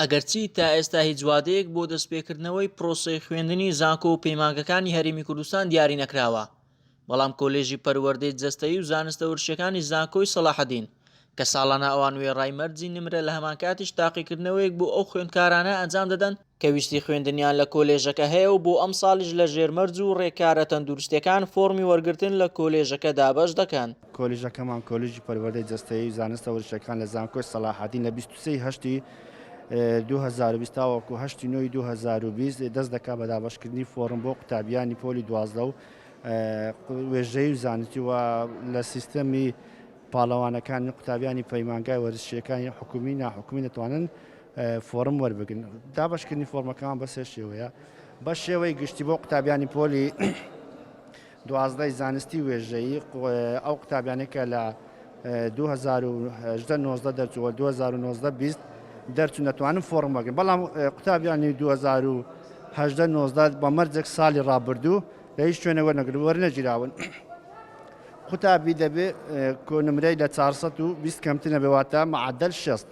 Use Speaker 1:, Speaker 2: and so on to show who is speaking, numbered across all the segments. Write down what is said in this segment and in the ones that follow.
Speaker 1: ئەگەرچی تا ئێستا هیچ وادەیەک بۆ دەستپێکردنەوەی پرۆسەی خوێندنی زانکۆ و پەیمانگەکانی هەرێمی کوردستان دیاری نەکراوە، بەڵام کۆلێژی پەروەردەی جەستەیی و زانستە ورشیەکانی زانکۆی سەڵاحەدین کە ساڵانە ئەوان وێڕای مەرجی نمرە لە هەمانکاتیش تاقیکردنەوەیەک بۆ ئەو خوێندکارانە ئەنجام دەدەن کە ویستی خوێندنیان لە کۆلێژەکە هەیە و بۆ ئەمساڵیش لە ژێر مەرج و ڕێکارە تەندروستیەکان فۆڕمی وەرگرتن لە کۆلێژەکە دابەش دەکەن.
Speaker 2: کۆلیژەکەمان کۆلیژی پەروەردەی جەستەیی و زانستە وەرزشیەکان لە زانکۆی سەڵاحەدین لە 23 ی هەشتی 2020 تاوەکو هەشتی نۆی 2020 دەست دەکات بە دابەشکردنی فۆڕم بۆ قوتابیانی پۆلی 12 و وێژەیی و زانستی و لە سیستەمی پاڵەوانەکانی قوتابیانی پەیمانگای وەرزشیەکانی حکومی ناحکومی دەتوانن فۆڕم وەربگرن. دابەشکردنی فۆڕمەکان بە سێ شێوەیە، بە شێوەی گشتی بۆ قوتابیانی پۆلی دوازدەی زانستی وێژەیی، ئەو قوتابیانەی کە لە 2018 19 دەرچووە 2019 20 دەرچوون دەتوانن فۆڕم وەرگرن، بەڵام قوتابیانی 2018 19 بە مەرجێک ساڵی ڕابردوو لە هیچ شوێنێک وەرنەگرن وەرنەگیراون. قوتابی دەبێ کۆنمرەی لە 420 کەمتر نەبێ واتە معەدەل 60.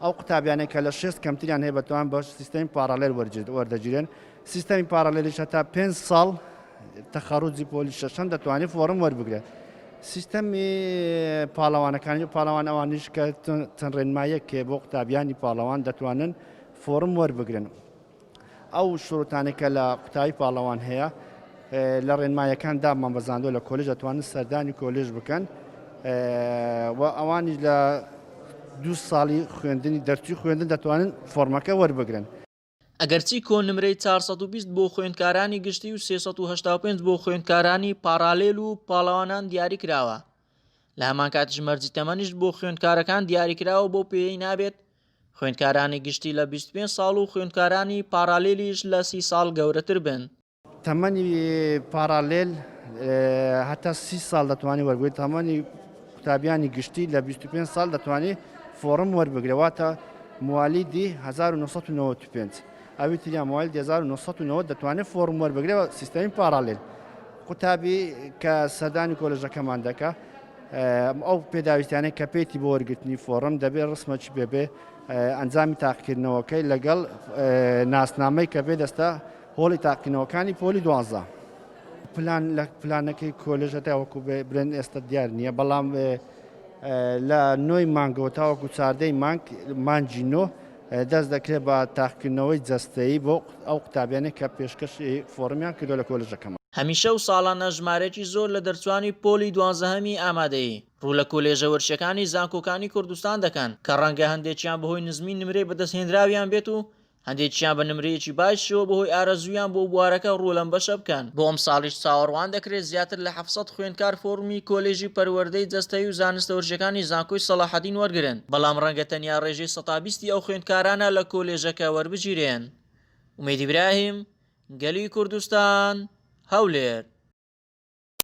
Speaker 2: ئەو قوتابیانەی کە لە شێست کەمتریان هەیە بەتوان بە سیستەمی پاڕالێل وەردەگیرێن، سیستەمی پاڕالێلیش هەتا پێنج ساڵ تەخەڕوجی پۆلی شەشەم دەتوانێت فۆڕم وەربگرێت. سیستەمی پاڵەوانەکانی پاڵەوان ئەوانیش کە چەند ڕێنماییەک هەیە بۆ قوتابیانی پاڵەوان دەتوانن فۆڕم وەربگرن. ئەو شروتانەی کە لە قوتابی پاڵەوان هەیە لە ڕێنمایەکان دامان بەزاندوە لە کۆلێژ دەتوانن سەردانی کۆلێژ بکەن و ئەوانیش لە دوو ساڵی خوێندنی دەرچووی خوێندن دەتوانن فۆرمەکە وەربگرن.
Speaker 1: ئەگەرچی کۆنمرەی 420 بۆ خوێندکارانی گشتی و 385 بۆ خوێندکارانی پاڕالێل و پاڵەوانان دیاریکراوە، لە هەمانکاتیش مەرجی تەمەنیش بۆ خوێندکارەکان دیاریکراوە بەو پێیەی نابێت خوێندکارانی گشتی لە 25 ساڵ و خوێندکارانی پاڕالێلیش لە 30 ساڵ گەورەتر بن.
Speaker 2: تەمەنی پاڕالێل هەتا 30 ساڵ دەتوانانی وەربگرێت، تەمەنی قوتابیانی گشتی لە 25 ساڵ دەتوانێت فۆڕم وەربگرێت، واتە موالیدی 1995 ئەوی تریان موالیدی 1990 دەتوانێت فۆڕم وەربگرێت سیستەمی پاڕالێل. قوتابی کە سەردانی کۆلێژەکەمان دەکا ئەو پێداویستیانەی کە پێیتی بۆ وەرگرتنی فۆڕم دەبێت ڕسمەکی پێ بێ ئەنجامی تاقیکردنەوەکەی لەگەڵ ناسنامەی کە بێ دەستە هۆڵی تاقیکردنەوەکانی پۆلی دوانزە. پلان لە پلانەکەی کۆلێژە تاوەکو بڵێن ئێستا دیار نییە بەڵام لە نۆی مانگەوە تاوەکو چاردەی مانگ مانگی نۆ دەست دەکرێت بە تاقیکردنەوەی جەستەیی بۆ ئەو قوتابیانەی کە پێشکەشی فۆڕمیان کردووە لە کۆلێژەکەمان.
Speaker 1: هەمیشە و ساڵانە ژمارەیەکی زۆر لە دەرچوانی پۆلی دوانزەهەمی ئامادەیی ڕوو لە کۆلێژە وەرشیەکانی زانکۆکانی کوردستان دەکەن کە ڕەنگە هەندێکیان بەهۆی نزمی نمرەی بەدەستهێنراویان بێت و هەندێکیان بە نمرەیەکی باشیشەوە بەهۆی ئارەزوویان بۆ بوارەکە ڕوو لەم بەشە بکەن. بۆ ئەمساڵیش چاوەڕوان دەکرێت زیاتر لە 700 خوێندکار فۆڕمی کۆلێژی پەروەردەی جەستەیی و زانستە وەرزشیەکانی زانکۆی سەڵاحەدین وەرگرن، بەڵام ڕەنگە تەنیا ڕێژەی سەتا بیستی ئەو خوێندکارانە لە کۆلێژەکە وەربگیرێن. ئومێد ئیبراهیم، گەلی کوردستان، هەولێر.